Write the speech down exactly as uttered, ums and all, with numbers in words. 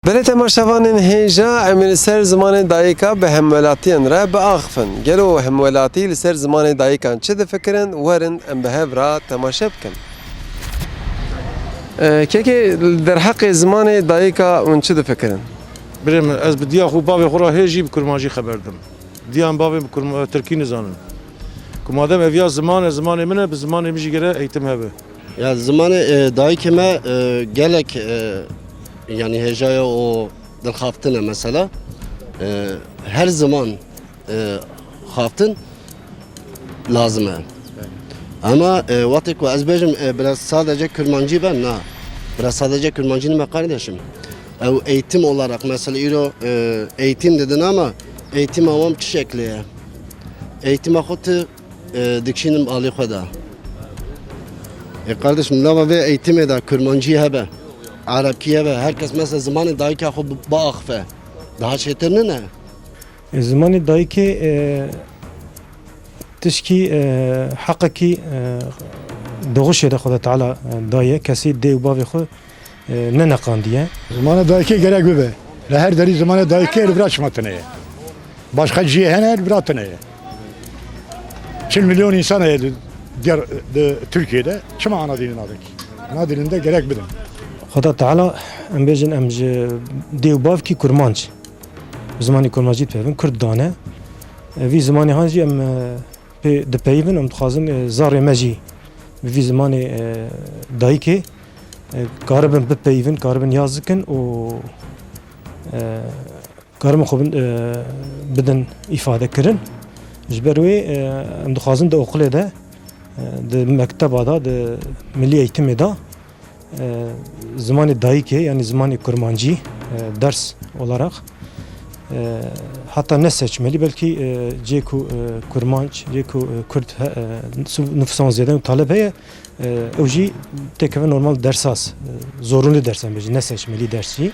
Belê temaşevanên hêja, em ê li ser zimanê dayika bi hemwelatiyan re biaxifin. Gelo hemwelatî li ser zimanê dayikan çi difikirin? Werin em bi hev re temaşe bikin. E, kekê, li derheqê zimanê dayika hûn çi difikirin? Birê min, ez bi diya xwe û bavê xwe re hê jî bi kurmancî xeber dim. Diya min bavê min kurma-, tirkî nizanin. Ku madem ev ya ziman e, zimanê min e, bi zimanê min jî gere eğitim hebe. Ya zimanê, e, dayikê me, e, gelek, e, yanî hêjaya û dilxaftin e mesela. E, her ziman, e, xaftin lazim e. Ama, e, wextê ku ez bêjim, e, biraz sadece kurmancî be, na. Biraz sadece kurmancî nime kardeşim. Ew eğitim olarak mesela îro, e, eğitim dedin ama eğitim awam çi şeklê ye? Eğitima xwe tu e, dikişînim alî xwe de. E, kardeşim, nava vê eğitimê de kurmancî hebe, erebkî hebe, her kes mesela zimanê dayika xwe bi-, biaxife. Daha çêtir nine? E, zimanê dayikê, e, tişkî, e, heqekî, e, doğuşê de Xweda Teala, e, daye, kesî dê û bavê xwe e, neneqandiye. Zimanê dayikê gerek bibe. Li her derî zimanê dayikê li vira çima tune ye. Başqa cihê hene li vira tune ye. Çil milyon însan heye di, di, di Tirkiyê de. Çima ana dilî nadin? Ana dilinde gerek bidin. Xweda Teala, em bêjin, em ji dê û bavkî kurmanc, zimanê kurmancî dipevin, kurd dane. E, vî zimanê han jî em, e, pê dipeyivin, em dixwazin, e, zarê me jî bi vî zimanê, e, dayikê, e, karibin bipeyivin, karibin yaz dikin û, e, karibin xwe bin, e, bidin îfade kirin. Ji ber wê, e, em dixwazin di oqilê de, e, di mekteba de, di milî eğitimê de, e, zimanê dayikê, yanî zimanê kurmancî, e, ders olarak, e, heta ne seçmeli, belkî, e, cê ku, e, kurmanc, cê ku, e, kurd he-, e, nüfus-, nüfusan zêde û taleb heye, e, ew jî têkeve normal dersaz, e, zorunlu ders em bêjin, ne seçmeli ders jî.